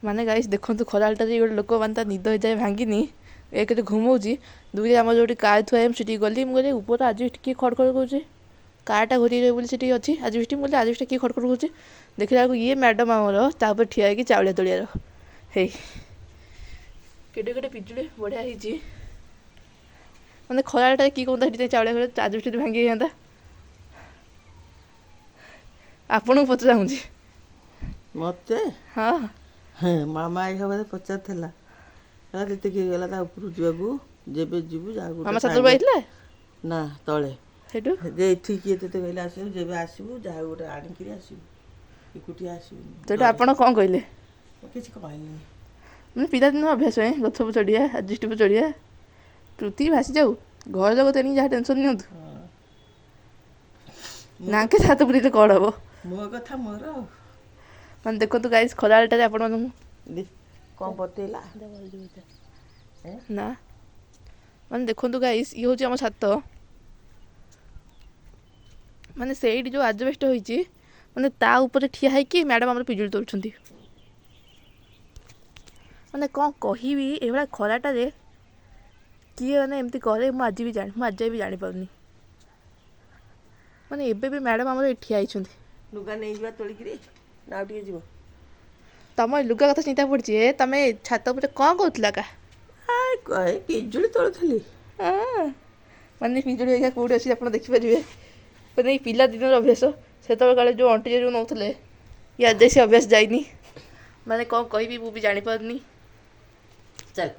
ମାନେ ଗାଇସ୍ ଦେଖନ୍ତୁ, ଖରାବେଳଟାରେ ଗୋଟେ ଲୋକ ମାନେ ତା ନିଦ ହେଇଯାଏ ଭାଙ୍ଗିନି। ଏକରେ ଘୁମଉଛି, ଦୁଇରେ ଆମର ଯେଉଁଠି କାର୍ ଥୁଆ, ମୁଁ ସେଠିକି ଗଲି। ମୁଁ କହିଲି, ଉପର ଆଜବେଷ୍ଟ କିଏ ଖଡ଼ ଖଡ଼ କରୁଛି? କାର୍ଟା ଘୋରି ବୋଲି ସେଠି ଅଛି ଆଜବେଷ୍ଟ। ମୁଁ କହିଲି, ଆଜବେଷ୍ଟ କିଏ ଖଡ଼ ଖଡ଼ କରୁଛି? ଦେଖିଲା ବେଳକୁ ଇଏ ମ୍ୟାଡ଼ାମ୍ ଆମର ତାପରେ ଠିଆ ହେଇକି ଚାଉଳିଆ ତୋଳିଆର। ହେଇ କେଡ଼େ କେଡ଼େ ପିଜୁଳି ବଢ଼ିଆ ହେଇଛି। ମାନେ ଖରାବେଳଟାରେ କିଏ କହୁଥିଲା ସେଠି ଯାଇ ଚାଉଳିଆ ଆଜବେଷ୍ଟ ଭାଙ୍ଗି ହେଇଯାନ୍ତା? ଆପଣଙ୍କୁ ପଚାରୁଛି। ମତେ? ହଁ। ମାମା ଏଇ ଖବର ପଚାରୁଥିଲା, ହେଲା ତତେ କିଏ ଗଲା ତା ଉପରକୁ ଯିବାକୁ? ଯେବେ ଯିବୁ ଯାହାକୁ ମାମା ଛାତ ଉପରେ ଆଇଥିଲା ନା ତଳେ? ସେଇଠୁ ଯେ ଏଠି କିଏ ତତେ କହିଲେ ଆସିବୁ? ଯେବେ ଆସିବୁ ଯାହା ଗୋଟେ ଆଣିକିରି ଆସିବୁ, ଏକୁଟିଆ ଆସିବୁନି। ସେଇଠୁ ଆପଣ କ'ଣ କହିଲେ? ମୁଁ କିଛି କହିଲିନି। ମାନେ ପିଲାଦିନ ଅଭ୍ୟାସ ଗଛ ଚଢ଼ିବା, ଆଜବେଷ୍ଟ ଉପରେ ଚଢ଼ିବା। ପୃଥିବୀ ଭାସିଯାଉ, ଘର ଲୋକ ତେଣିକି ଯାହା ଟେନସନ୍ ନିଅନ୍ତୁ। ନାକେ ଛାତ ପୁରେଇଲେ କ'ଣ ହବ? ମୋ କଥା ମୋର। ମାନେ ଦେଖନ୍ତୁ ଗାଇସ୍, ଖରାବେଳଟାରେ ଆପଣମାନଙ୍କୁ କ'ଣ ବତେଇଲା? ନା, ମାନେ ଦେଖନ୍ତୁ ଗାଇସ୍, ଇଏ ହେଉଛି ଆମ ଛାତ। ମାନେ ସେଇଠି ଯେଉଁ ଆଜବେଷ୍ଟ ହୋଇଛି, ମାନେ ତା ଉପରେ ଠିଆ ହେଇକି ମ୍ୟାଡ଼ାମ୍ ଆମର ପିଜୁଳି ତୋଳୁଛନ୍ତି। ମାନେ କ'ଣ କହିବି, ଏଇଭଳିଆ ଖରାଟାରେ କିଏ ମାନେ ଏମିତି କରେ? ମୁଁ ଆଜି ବି ଜାଣିପାରୁନି। ମାନେ ଏବେ ବି ମ୍ୟାଡ଼ାମ୍ ଆମର ଏଠି ଠିଆ ହେଇଛନ୍ତି। ଲୁଗା ନେଇଯିବା ତୋଳିକିରି ନା ଆଉ ଟିକେ ଯିବ? ତମ ଲୁଗା କଥା ଚିନ୍ତା ପଡ଼ିଛି। ଏ ତମେ ଛାତ ଉପରେ କ'ଣ କରୁଥିଲ କା? ପିଜୁଳି ତୋଳୁଥିଲି। ମାନେ ପିଜୁଳି ହେଇକା କେଉଁଠି ଅଛି ଆପଣ ଦେଖିପାରିବେ। ମାନେ ଏଇ ପିଲାଦିନର ଅଭ୍ୟାସ, ସେତେବେଳେ କାଳେ ଯେଉଁ ଅଣ୍ଟି ଯେଉଁ ନେଉଥିଲେ, ୟା ସେ ଅଭ୍ୟାସ ଯାଇନି। ମାନେ କ'ଣ କହିବି, ମୁଁ ବି ଜାଣିପାରୁନି।